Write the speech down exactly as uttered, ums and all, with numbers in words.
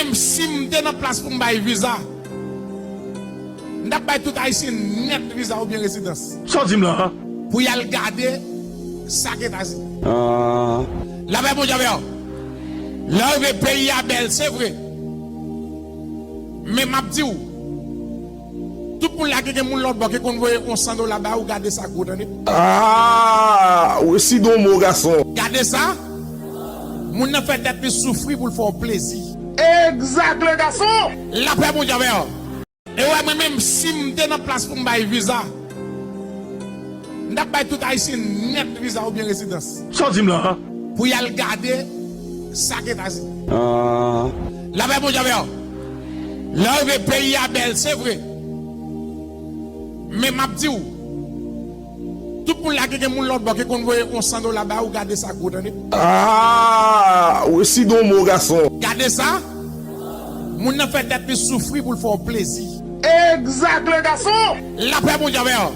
Menm si m te nan plas pou m bay viza, m t ap bay tout Ayisyen nèt viza oubyen rezidans. Sa w di m la a? Pou y al gade sa k Etazini. Ah. Lapè Bondye avè w. Lè w rive peyi a bèl, se vre. Men m ap di w, tout moun la ki gen moun lòt bò ki konn voye yon san dola ba ou, gade sa gwo, tande. Ah, wi, si don mo gason. Gade sa. Moun nan fè tèt li soufri pou l fè w plezi. Egzak, le gason. Lapè Bondye avè w. E wè, mwen menm, si m te nan plas pou m bay viza, m t ap bay tout Ayisyen nèt viza oubyen rezidans. Sa w di m la a? Pou y al gade sa k Etazini. Ah. Lapè Bondye avè w. Lè w rive peyi a bèl, se vre. Men m ap di w, tout moun la ki gen moun lòt bò ki konn voye yon san dola ba ou, gade sa gwo, tande. Ah, wi, si don mo gason. Gade sa. Moun nan fè tèt li soufri pou l fè w plezi. Egzak, le gason. Lapè Bondye avè w.